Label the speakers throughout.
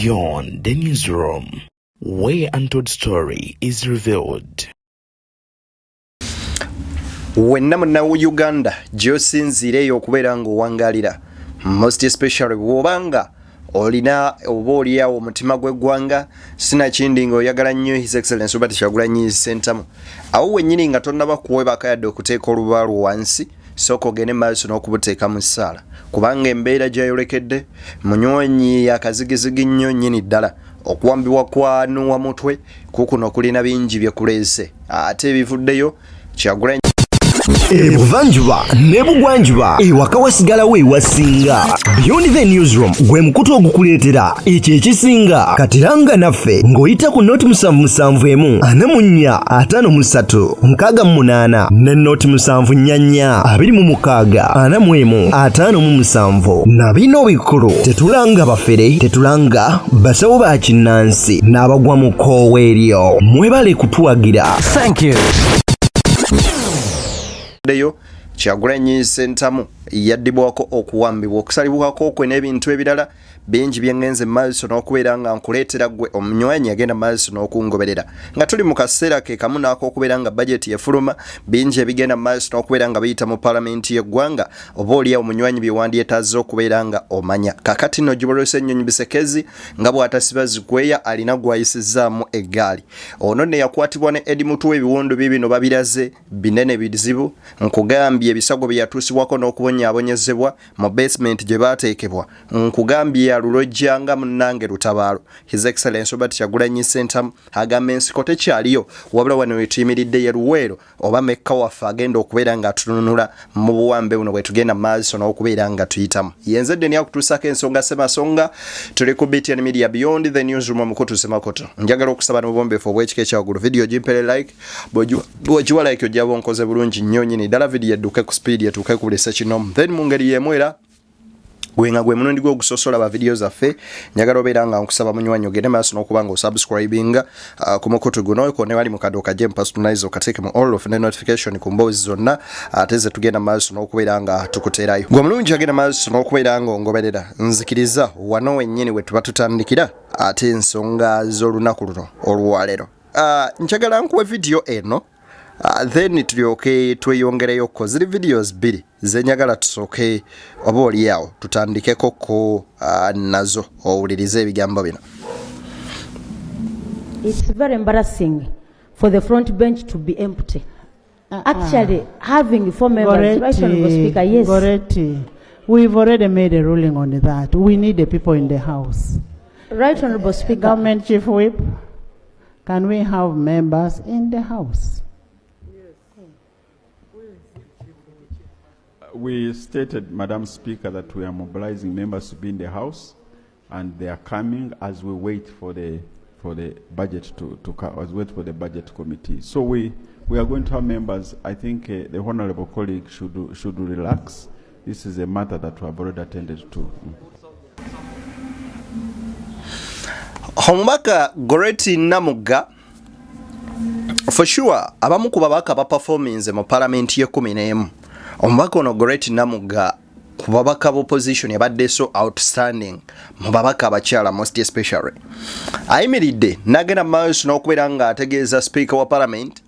Speaker 1: Beyond the Newsroom, where untold story is revealed.
Speaker 2: Wenna munna Uganda gy'osinziira eyo okubeera ng'owangalira, most especially bw'obanga olina oba oliawo omutima gw'eggwanga, sinakindi ng'oyagala nnyo His Excellence Robert Kyagulanyi Ssentamu, awo wennyini nga tonnaba kuwebaka yadde okuteeka olubaalu wansi, sooka ogende maaso n'okubuteeka mu ssaala, kubanga embeera gyayolekedde munywanyi yakazigizigi nnyo nnyini ddala. Okuwambibwa kwa Nuwa Mutwe kukuno kulina bingi bye kuleese, ate ebivuddeyo Kyagulanyi.
Speaker 3: Ebuvanjuba n'ebugwanjuba, ewaka wasigalawo ewasinga. Beyond the Newsroom gwe mukutu ogukuleetera ekyo ekisinga. Katiranga naffe ng'oyita ku noti 771 44 53 68 ne noti 744 26 41 57. Na bino bikulu: tetulanga bafere, tetulanga basawo ba kinnansi n'abagwa mu kkoowa eryo. Mwebale kutuwagira.
Speaker 4: Thank you.
Speaker 2: Deyo Kyagulanyi Ssentamu yaddibwako okuwambibwa, okusalibwako kwe n'ebintu ebirala bingi byengenze maaso n'okubeera nga nkuleetera ggwe omunywanyi agenda maaso n'okungoberera, nga tuli mu kaseera ke kamu n'ak'okubeera nga bajeti efuluma, bingi ebigenda maaso n'okubeera nga biyita mu palamenti y'eggwanga, oba oliawo munywanyi bye wandyetaaze okubeera nga omanya. Kakati nno Jubalose Ennyonyi Bisekezi nga bw'atasiba zikweya, alina gw'ayisizzaamu eggaali. Ono nne yakwatibwa ne Eddie Mutwe, ebiwundu biibino babiraze binene bizibu. Nkugambye ebisago bye yatuusibwako n'okubonyaabonyezebwa mu basement gye baateekebwa, nkugambye yalulojja nga munnange lutabaalo. His Excellence Robert Kyagulanyi Ssentamu agamba ensiko tekyaliyo, wabula wano wetuyimiridde ye Luweero oba Mekka waffe agenda okubeera nga atununula mu buwambe buno bwetugenda maaso n'okubeera nga tuyitamu. Yenze Deni akutuusako ensonga semasonga. Tuli ku BTN Media, Beyond the Newsroom, omukutu semakoto. Njagala okusaba n'obubombeefu obw'ekika ekyawaggulu, vidiyo gimpere like. Bw'ogiwa like ojja bonkoze bulungi nnyo nyini ddala, vidiyo edduke ku speed, etuuke ku buli sekinomu. Then mu ngeri y'emu era gwe nga gwe mulundi gwe ogusosola ba vidiyo zaffe, njagala obeera nga nkusaba munywanyi ogende maaso n'okuba nga osubscribinga ku mukutu guno ko ne wali mu kaduuka gye personalize, okateeke mu all of ne notification ku mboozi zonna ate ze tugenda maaso n'okubeera nga tukuteerayo. Gwe omulungi agenda maaso n'okubeera nga ongoberera, nzikiriza wano wennyini we tuba tutandikira ate ensonga z'olunaku luno olwaleero. Njagala nkuwe vidiyo eno, then tulyoke tweyongereyo ko. Ziri videos bbiri zenjagala tusooke oba oliawo tutandikeko ko nazo, owulirize ebigambo bino.
Speaker 5: It's very embarrassing for the front bench to be empty. Actually, having four members, Right Honorable Speaker, yes.
Speaker 6: Goretti, we've already made a ruling on that. We need the people in the House.
Speaker 5: Right Honorable Speaker,
Speaker 6: Government Chief Whip, can we have members in the House?
Speaker 7: We stated, Madam Speaker, that we are mobilizing members to be in the House, and they are coming as we wait for the budget to come, as we wait for the budget committee. So we are going to have members. I think the honorable colleague should relax. This is a matter that we have already attended to.
Speaker 2: Omubaka Goreti Namugga, for sure abamu ku babaka baperforminze mu palamenti ye-11, omubaka ono Goreti Namugga ku babaka b'opposition yabadde so outstanding mu babaka abakyala most especially. Ayimiridde n'agenda mu maaso n'okubeera ng'ategeeza speaker wa parliament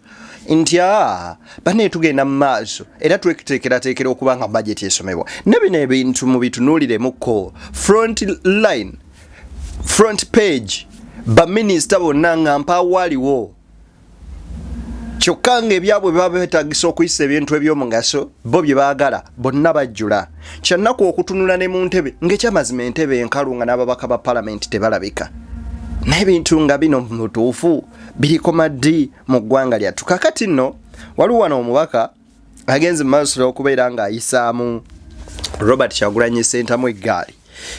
Speaker 2: nti aa bannaye, tugenda mu maaso era tweteekerateekera okuba nga budget esomebwa, ne bino ebintu mubitunuuliremukko. Front line, front page, baminisita bonna nga mpaawo aliwo, kyokka ng'ebyabwe biba beetagisa okuyisa ebintu ebyomugaso bo bye baagala, bonna bajjula. Kyannaku okutunula ne mu ntebe ng'ekyamazima entebe enkalu nga n'ababaka ba palamenti tebalabika. Naye ebintu nga bino mu butuufu birikoma ddi mu ggwanga lyattu? Kakati nno waliwo wano omubaka agenze mu maaso okubeera ng'ayisaamu Robert Kyagulanyi Ssentamu eggaali,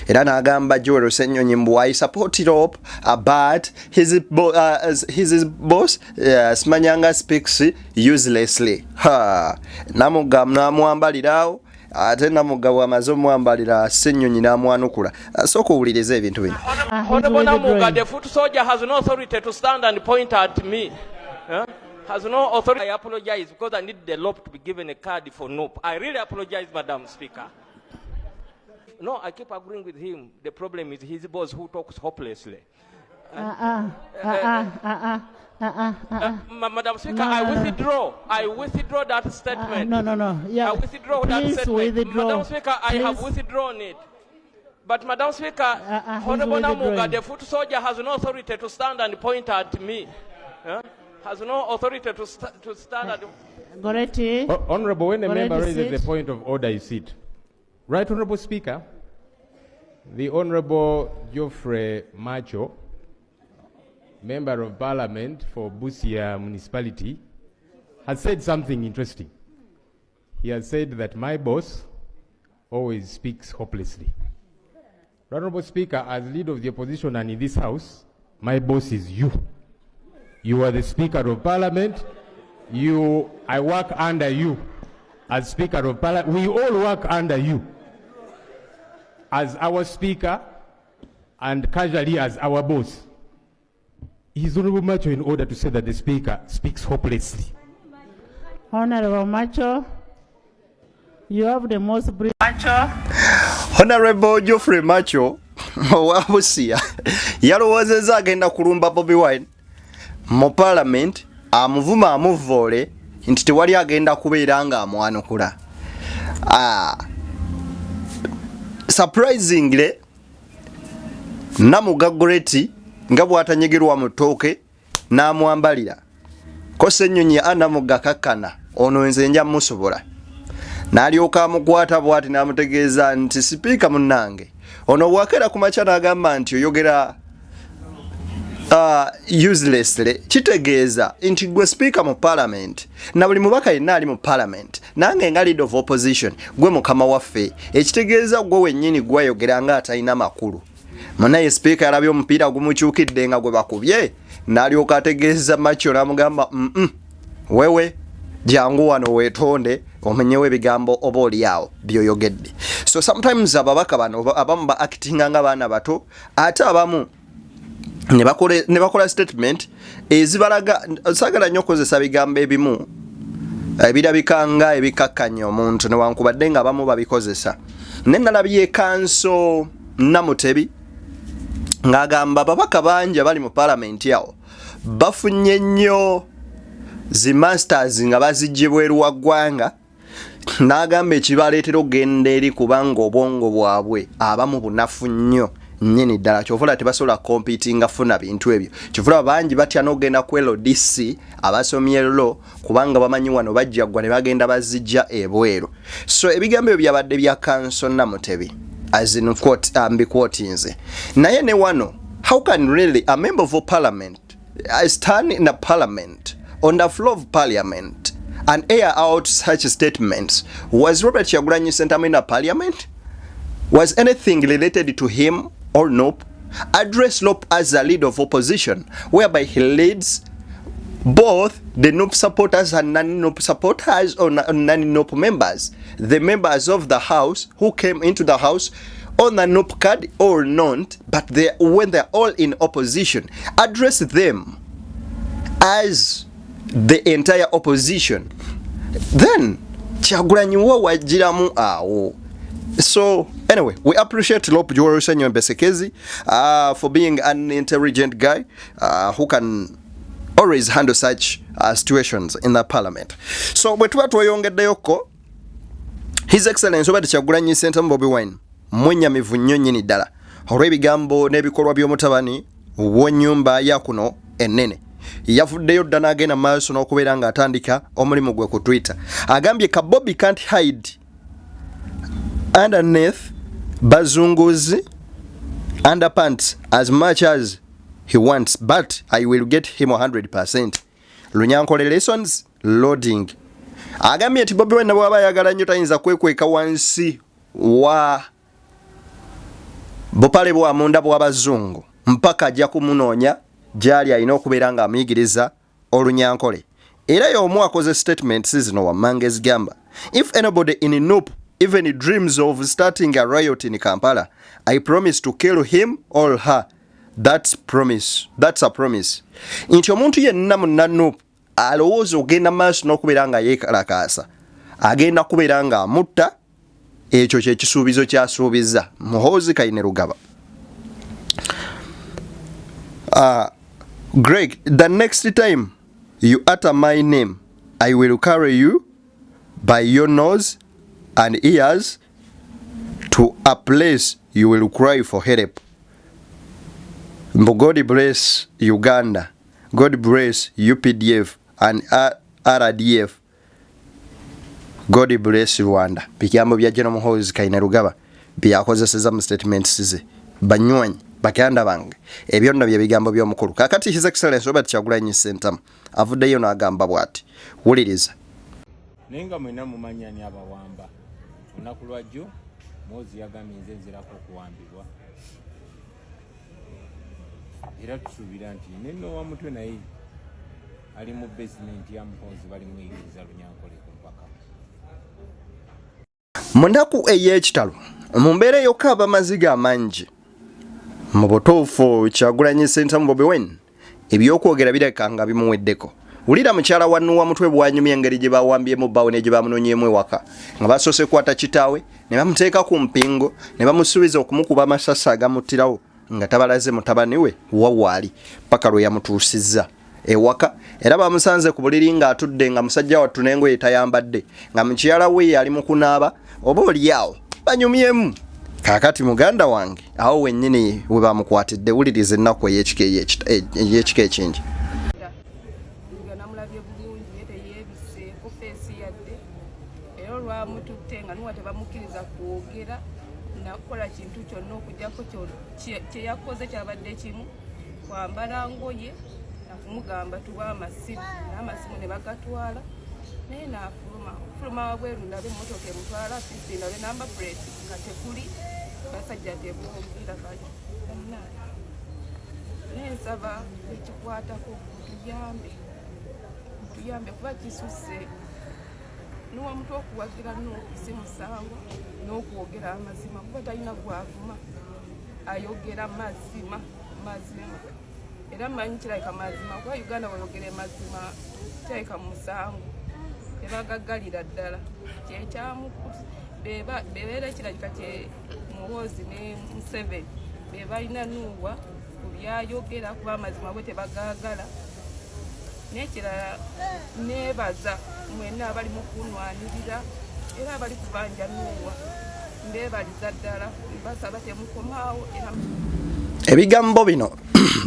Speaker 2: era n'agamba Joel Ssenyonyi mbu "I support Rob, but his boss simanyanga speaks uselessly." Ha, Namugga n'amwambaliraawo, ate Namugga bw'amaze omwambalira Ssenyonyi n'amwanukula. Sooka owulirize ebintu bino.
Speaker 6: Ah, he's
Speaker 8: Honorable Namuga,
Speaker 6: withdrawing.
Speaker 8: the foot soldier has no authority to stand and point at me. Huh? Has no authority. I apologize because I need the LOP to be given a card for NUP. I really apologize, Madam Speaker. No, I keep agreeing with him. The problem is his boss who talks hopelessly. Madam Speaker,
Speaker 6: No,
Speaker 8: I
Speaker 6: no, no.
Speaker 8: withdraw. I withdraw that statement.
Speaker 6: No. Yeah.
Speaker 8: I withdraw that
Speaker 6: Please
Speaker 8: statement.
Speaker 6: withdraw.
Speaker 8: Madam Speaker, I have
Speaker 6: Please.
Speaker 8: withdrawn it. But Madam Speaker,
Speaker 6: he's
Speaker 8: Honorable Namuga,
Speaker 6: withdrawing.
Speaker 8: the foot soldier has no authority to stand and point at me. Huh? Has no authority to stand and...
Speaker 6: Goretti.
Speaker 4: Honorable, when a
Speaker 6: Goretti,
Speaker 4: member raises
Speaker 6: sit.
Speaker 4: the point of order, you sit. Right, Honorable Speaker, the Honorable Geoffrey Macho, Member of Parliament for Busia Municipality, has said something interesting. He has said that my boss always speaks hopelessly. Right, Honorable Speaker, as leader of the opposition and in this house, my boss is you. You are the Speaker of Parliament. I work under you as Speaker of Parliament. We all work under you as our Speaker and casually as our boss. Is Honorable Macho in order to say that the Speaker speaks hopelessly?
Speaker 6: Honorable Macho, you have the most brilliant.
Speaker 2: Honorable Geoffrey Macho owa Busia yalowoozezza agenda kulumba Bobi Wine mu parliament, amuvuma, amuvvoole nti tewali agenda kubeera nga amwanukula. Surprisingly, Namuga Goreti nga bw'atanyegerwa mu ttooke n'amwambalira ko Ssennyonyi Anamuga kakkana ono nze nja musobola, n'alyoka amukwata bw'ati n'amutegeeza nti, "Sipiika munnange, ono bw'akeera ku makya n'agamba nti oyogera uselessly, kitegeeza nti gwe sipiika mu parliament na buli mubaka yenna ali mu parliament, nange nga leader of opposition, gwe mukama waffe, ekitegeeza gwe wennyini gwayogera nga atalina makulu." Munaye sipiika yalabye omupiira gumukyukidde nga gwe bakubye, n'alyoka ategeeza Makyo n'amugamba, Wewe jangu wano weetonde, omenyewo ebigambo oba oliawo byoyogedde." So sometimes ababaka bano abamu ba actinga nga baana bato, ate abamu ne bakola statement ezibalaga. Saagala nnyo okukozesa bigambo ebimu ebirabika nga ebikakkanya omuntu, newankubadde nga abamu babikozesa. Ne nalabye kanso Namutebi ng'agamba ababaka bangi abali mu palamenti awo bafunye nnyo zi masters nga bazijje bweru wa ggwanga, n'agamba ekibaleetera okugenda eri kubanga obwongo bwabwe abamu bunafu nnyo nnyini ddala, kyova tebasobola competinga funa bintu ebyo. Kyova bangi batya n'okugenda ku LDC abasomye law, kubanga bamanyi wano bajja ggwa ne bagenda bazijja ebweru. So ebigambo ebyo byabadde bya kanso Namutebi, as in quote, mbiquotinze. Naye ne wano, how can really a member of parliament stand in a parliament, on the floor of parliament, and air out such statements? Was Robert Kyagulanyi Ssentamu in a parliament? Was anything related to him or NUP? Address LOP as a leader of opposition, whereby he leads both the NUP supporters and non-NUP supporters or non-NUP members, the members of the house who came into the house on the NUP card or not, but when they're all in opposition, address them as the entire opposition. Then Kyagulanyi wo wajjiramu awo? So anyway, we appreciate LOP Joel Ssenyonyi Besekezi for being an intelligent guy who can always handle such situations in the parliament. So bwe tuba tweyongeddeyokko, His Excellence Robert Kyagulanyi Ssentamu Bobi Wine mwennyamivu nnyo nnyini ddala olw'ebigambo n'ebikolwa by'omutabani w'ennyumba ya kuno ennene. Yavuddeyo dda n'agenda mu maaso n'okubeera ng'atandika omulimu gwe ku Twitter. Agambye ka Bobi can't hide underneath bazunguzi underpants as much as he wants, but I will get him 100. Lunyankole lessons loading. Agambye nti Bobi Wine bw'aba ayagala nnyo tayinza kwekweka wansi wa bupale bwa munda bw'abazungu, mpaka ajja kumunoonya gy'ali, alina okubeera ng'amuyigiriza Olunyankole. Era y'omu akoze statements zino wammanga ezigamba, "If anybody in NUP even dreams of starting a riot in Kampala, I promise to kill him or her. That's promise, that's a promise." Nti omuntu yenna munna NUP alowooza ogenda maaso n'okubeera nga yeekalakaasa, agenda kubeera ng'amutta. Ekyo kye kisuubizo ky'asuubizza Muhoozi Kainerugaba. Greg, the next time you utter my name, I will carry you by your nose and ears to a place you will cry for help. Mbu God bless Uganda, God bless UPDF and RDF, God bless Rwanda. Bigambo bya General Muhoozi Kainerugaba byakozeseza mu statements ze. Banywanyi baganda bange, ebyo nno bye bigambo by'omukulu. Kakati His Excellency Robert Kyagulanyi Ssentamu avuddeyo n'agamba bw'ati, wuliriza.
Speaker 9: Naye nga mwenna mumanyi ani abawamba. Olunaku lwajjo Muhoozi yagambye nze nzirako okuwambibwa, era tusuubira nti ne Noah Mutwe naye ali mu basement ya Muhoozi, bali muyigiriza Lunyankole ku mpaka.
Speaker 2: Mu nnaku ey'ekitalo, mu mbeera ey'okukaaba amaziga amangi, mu butuufu Kyagulanyi Ssentamu Bobi Wine ebyokwogera birabika nga bimuweddeko. Wulira mukyala wa Nuwa Mutwe bw'anyumya engeri gye bawambyemu bbaawe ne gye bamunonyeemu ewaka, nga basoose kukwata kitaawe ne bamuteeka ku mpingo ne bamusuubiza okumukuba amasasi agamuttirawo nga tabalaze mutabani we wa waali paka lwe yamutuusizza ewaka. Era bamusanze ku buliri ng'atudde nga musajja wattu n'engoye tayambadde, nga mukyala we ali mu kunaaba oba oli awo banyumyemu. Kaakati muganda wange, awo wennyini we bamukwatidde. Wuliriza ennaku ey'ekika ekingi.
Speaker 10: Nga namulabye bulungi, ye teyeebiseeko face yadde, era olwamututte nga nuwa tebamukkiriza kwogera nakukola kintu kyonna okugyako kye yakoze kyabadde kimu, kwambala ngoye nakumugamba tuwa amasimu, n'amasimu ne bagatwala, naye naafuluma. Okufuluma wabweru ndabe emmotoka emutwala fisi, ndabe number plate nga tekuli, basajja teboogera. Kati bannange, naye nsaba ekikwatako mutuyambe, mutuyambe kuba kisusse. Nuwa mutu okuwagira si musango n'okwogera amazima, kuba talina gwavuma, ayogera mazima mazima, era manyi kirabika mazima, kuba Uganda weyogera mazima kirabika musango, tebagaggalira ddala. Kyekyamu bebeera kirabika kye Muhoozi ne Museveni be balina nuuwa ku byayogera, kuba amazima bwe tebagaagala. N'ekirala, neebaza mwenna abali mu kunwanirira era abali kubanja nuuwa, mbeebaliza ddala, mbasaba temukomaawo era.
Speaker 2: Ebigambo bino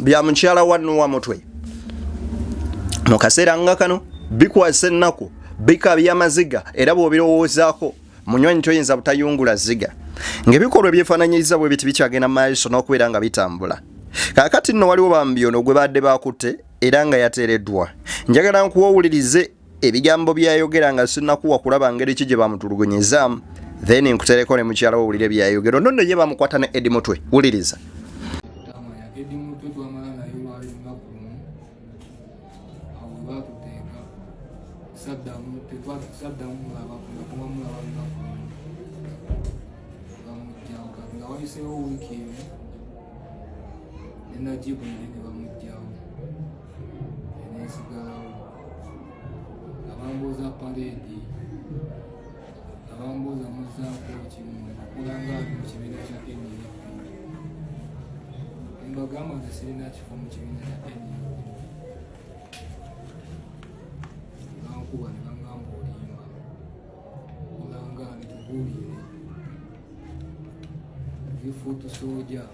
Speaker 2: bya mukyala wa Nuwa Mutwe mu kaseera nga kano bikwasa ennaku, bikabya amaziga, era bw'obirowoozaako munywanyi toyinza butayungula ziga ng'ebikolwa ebyefaananyiriza bwe biti bikyagenda mu maaso n'okubeera nga bitambula. Kaakati nno waliwo bambi ono gwe baadde bakutte era nga yateereddwa. Njagala nkuwowulirize ebigambo byayogera nga sinnakuwa kulaba ngeri ki gye bamutulugunyizaamu, then nkutereko ne mukyala wo owulire byayogera. Ono nno ye bamukwata ne Eddie Mutwe. Wuliriza.
Speaker 11: Tamanya Eddie Mutwe twamala naye olwali lunaku lumu, awo we baatuteeka saddamu, saddamu mulaba, nakoma mulaba lunaku lumu bamugjawo. Kati nga wayiseewo wiiki emu ne Najibu naye ne bamugjawo, nensigalawo nga bambuuza parade, nga bambuuza muzzaako kimu okola nga ali mu kibiina kya NUP. Nembagamba nze sirina kifo mu kibiina kya NUP. Bankuba ne baŋŋamba olimba, okola nga nitubuulire oli foot soldier.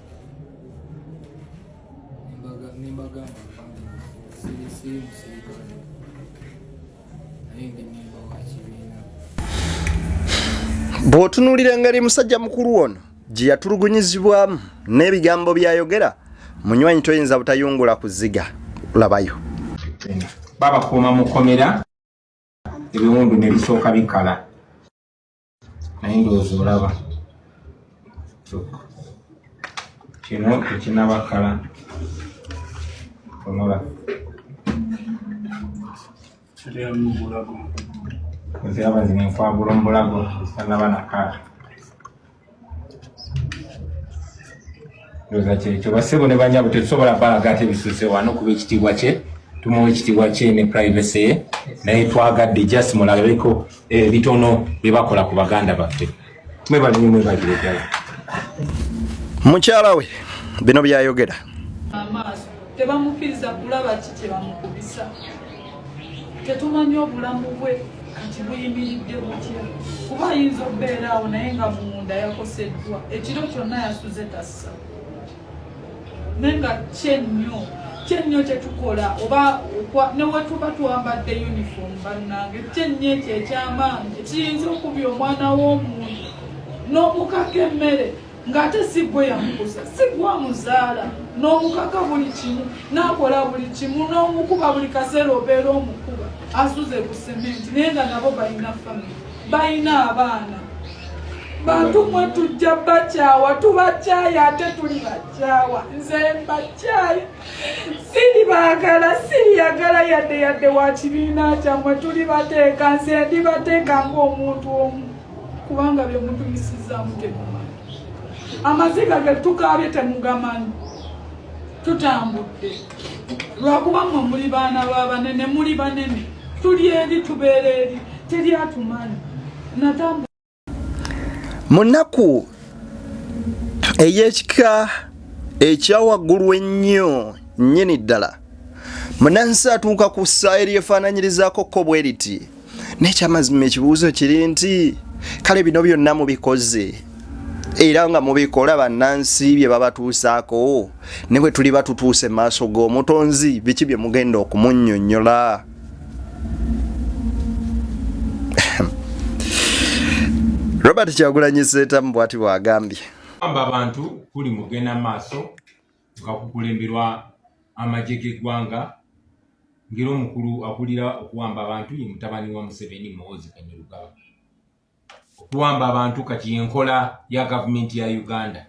Speaker 11: Nembagamba bambi siri siri musirikale, naye ndi memba wa kibiina.
Speaker 2: Bw'otunuulira engeri musajja mukulu ono gye yatulugunyizibwamu n'ebigambo by'ayogera, munywanyi toyinza butayungula kuziga. Labayo.
Speaker 4: Babakuuma mu kkomera, ebiwundu ne bisooka bikala, naye ndowooza olaba kino tekinabakala, onola oziraba zino enkwagulo mu bulago zitanaba nakala. Ndowooza kyekyo, basebo ne banyabo, tetusobola balaga ate ebisuuse wano kuba ekitiibwa kye tumuwa ekitiibwa kye ne privacy ye, naye twagadde just mulabeko ebitono bye bakola ku baganda baffe.
Speaker 9: Mwebale nnyo, mwebalire ddala.
Speaker 2: Mukyala we bino byayogera.
Speaker 10: Amaaso tebamukkiriza kulaba ki kye bamukubisa. Tetumanyi obulamu bwe kati buyimiridde butya, kuba ayinza okubeera awo naye nga munda yakoseddwa. Ekiro kyonna yasuze tassa, naye nga kyennyo kyennyo kyetukola oba ne wetuba twambadde uniform. Bannange, kyennyo ekyo ekyamaanyi ekiyinza okubya omwana w'omuntu n'omukaka emmere, ng'ate si gwe yamukuza, si gwe amuzaala, n'omukaka buli kimu, n'akola buli kimu, n'omukuba buli kaseera, obeera omukuba asuze ku sementi, naye nga nabo balina family, balina abaana. Bantu mwe, tujja bakyawa, tubakyaye, ate tuli bakyawa. Nze mbakyaye, siri baagala, siriyagala yadde yadde wa kibiina kyammwe. Tuli bateeka, nze ndibateeka ng'omuntu omu, kubanga bye mutuyisizaamu temumanyi. Amaziga ge tukaabye temugamanyi. Tutambudde lwakuba mmwe muli baana ba banene, muli banene. Tuli eri, tubeera eri, teri atumanyi. Natambula.
Speaker 2: Mu nnaku ey'ekika ekyawaggulu ennyo nnyini ddala, munansi atuuka ku ssa eryefaananyirizaako ko bwe riti. N'ekyamazima, ekibuuzo kiri nti kale bino byonna mubikoze era nga mubikola, bannansi bye babatuusaako, ne bwe tuliba tutuuse mu maaso g'omutonzi, biki bye mugenda okumunnyonnyola? Robert Kyagulanyi Ssentamu bw'ati bw'agambye.
Speaker 9: Amba abantu kuli mugenda maaso nga kukulemberwa amagye g'eggwanga, ng'era omukulu akulira okuwamba abantu ye mutabani wa Museveni, Muhoozi Kainerugaba. Okuwamba abantu kati y'enkola ya gavumenti ya Uganda,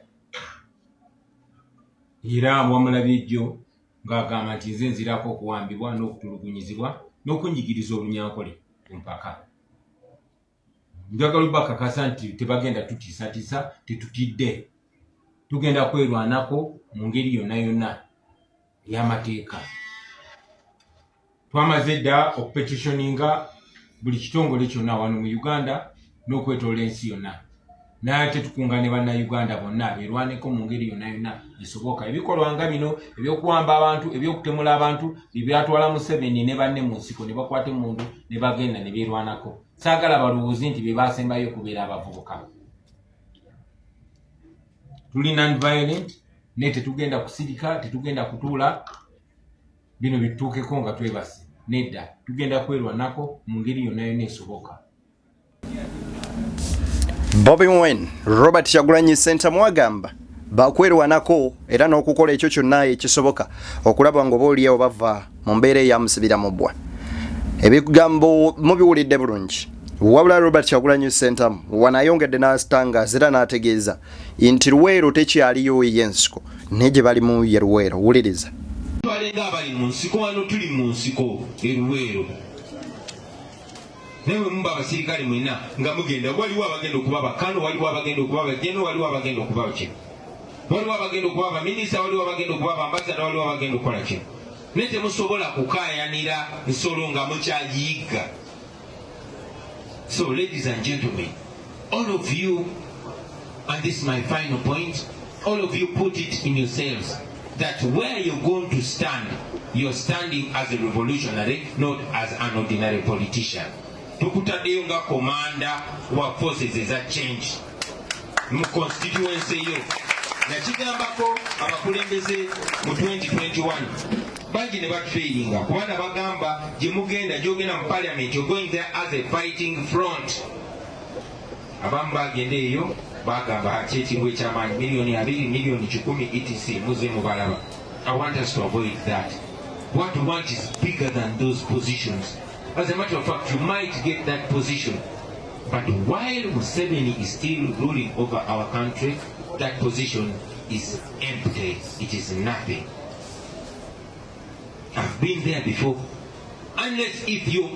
Speaker 9: era wamulabye jjo ng'agamba nti nze nzirako okuwambibwa n'okutulugunyizibwa n'okunjigiriza Olunyankole ku mpaka. Njagala obakakasa nti tebagenda tutiisatiisa, tetutidde, tugenda kwerwanako mu ngeri yonna yonna ey'amateeka. Twamaze dda okupetitioninga buli kitongole kyonna wano mu Uganda n'okwetoola ensi yonna, naye ate tukunga ne Bannayuganda bonna beerwaneko mu ngeri yonna yonna esoboka. Ebikolwa nga bino ebyokuwamba abantu, ebyokutemula abantu, byebyatwala Museveni ne banne mu nsiko ne bakwata emundu ne bagenda ne beerwanako. Saagala balowooze nti be basembayo okubeera abavubuka. Tuli non-violent, naye tetugenda kusirika, tetugenda kutuula bino bitutuukeko nga twebase. Nedda, tugenda kwerwanako mu ngeri yonna yonna esoboka.
Speaker 2: Bobi Wine, Robert Kyagulanyi Ssentamu agamba bakwerwanako era n'okukola ekyo kyonna ekisoboka okulaba nga oba oliawo bava mu mbeera eyamusibira mu bbwa. Ebigambo mubiwulidde bulungi. Wabula Robert Kyagulanyi Ssentamu wano ayongedde n'atangaza era n'ategeeza nti Luweero tekyaliyo ey'ensiko, naye gye balimu ye Luweero. Wuliriza.
Speaker 12: Twalenga abali mu nsiko wano, tuli mu nsiko e Luweero, naye bwe muba abasirikale mwena nga mugenda, waliwo abagenda okuba bakano, waliwo abagenda okuba bajeno, waliwo abagenda okuba kino, waliwo abagenda okuba baminisita, waliwo abagenda okuba bambasada, waliwo abagenda okukola kino, naye temusobola kukaayanira nsolo nga mukyagiyigga. So ladies and gentlemen, all of you, and this is my final point, all of you put it in yourselves that where you're going to stand, you're standing as a revolutionary, not as an ordinary politician. Tukutaddeyo nga commander wa forces eza change mu constituency yo. Nakigambako abakulembeze mu 2021, bangi ne batufailinga, kubanga bagamba gye mugenda, gyogenda mu parliament, you're going there as a fighting front. Abamu bagenda eyo bagamba kyekintu ekyamaanyi, miliyoni 20, miliyoni 100, etc. Muze mubalaba. I want us to avoid that. What we want is bigger than those positions. As a matter of fact, you might get that position, but while Museveni is still ruling over our country, that position is empty. It is nothing. I've been there before. Unless if your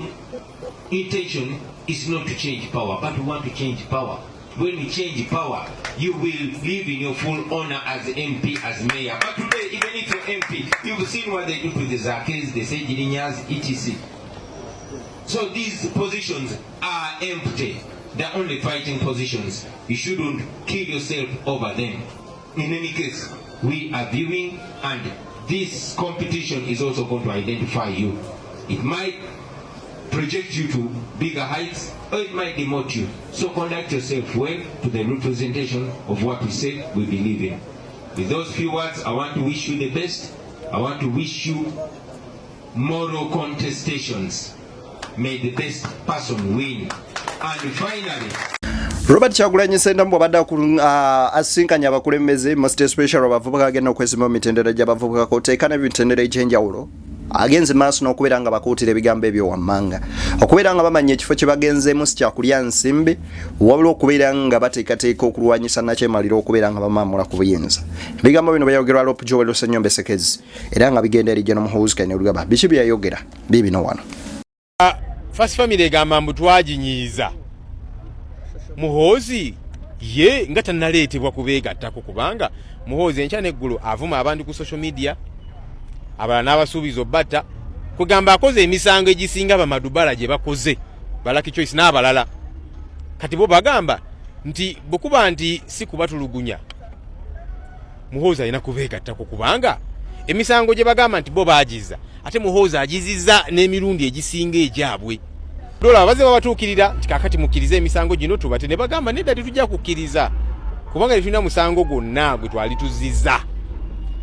Speaker 12: intention is not to change power, but we want to change power. When we change power, you will live in your full honor as MP, as mayor. But today, even if you're MP, you've seen what they do to the Zakes, the Segirinyas, etc. So these positions are empty. They're only fighting positions. You shouldn't kill yourself over them. In any case, we are viewing, and this competition is also going to identify you. It might project you to bigger heights or it might demote you. So conduct yourself well to the representation of what we say we believe in. With those few words, I want to wish you the best. I want to wish you moral contestations. May the best person win. And finally,
Speaker 2: Robert Kyagulanyi Ssentamu bw'abadde asinkanye abakulembeze, most especially abavubuka agenda okwesimba mu mitendera gy'abavubuka k'oteeka n'emitendera egy'enjawulo, agenze maaso n'okubeera nga bakuutira ebigambo ebyo wammanga okubeera nga bamanya ekifo kye bagenzeemu si kyakulya nsimbi, wabula okubeera nga bateekateeka okulwanyisa nakyemalira okubeera nga bamaamula ku buyinza. Ebigambo bino byayogerwa Lop Joel Ssenyonbe Sekezi era nga bigenda eri General Muhoozi Kainerugaba. Biki bye yayogera? Biibino wano.
Speaker 4: First Family egamba mbu twaginyiiza Muhoozi ye nga tannaleetebwa kubeegattako, kubanga Muhoozi enkya n'eggulo avuma abantu ku social media, abalala n'abasuubiza obbatta, kwegamba akoze emisango egisinga bamadubala gye bakoze, Balaki Choice n'abalala. Kati bo bagamba nti bwekuba nti si kubatulugunya, Muhoozi alina kubeegattako, kubanga emisango gye bagamba nti bo baagiza, ate Muhoozi agizizza n'emirundi egisinga egyabwe. Dola abaze babatuukirira nti kaakati mukkirize emisango gino tubate, ne bagamba nedda, tetujja kukkiriza kubanga tetulina musango gwonna gwe twali tuzizza.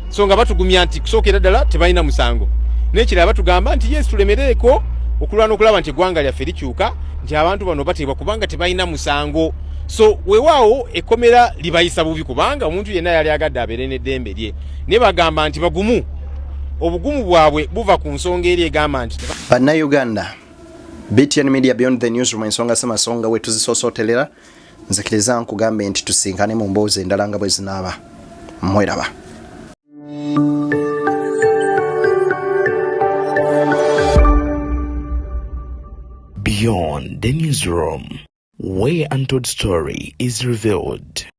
Speaker 4: So nga batugumya nti kusookera ddala tebalina musango, n'ekirala batugamba nti yes, tulemereeko okulwana okulaba nti eggwanga lyaffe likyuka, nti abantu bano bateebwa kubanga tebalina musango. So weewaawo ekkomera libayisa bubi, kubanga omuntu yenna yali agadde abeere n'eddembe lye, naye bagamba nti bagumu, obugumu bwabwe buva ku nsonga eri egamba nti
Speaker 2: Bannayuganda, BTN Media, Beyond the Newsroom, ensonga semasonga we tuzisoosoterera. Nzikiriza nkugambe nti tusinkane mu mboozi endala nga bwe zinaaba. Mweraba.
Speaker 1: Beyond the Newsroom, where untold story is revealed.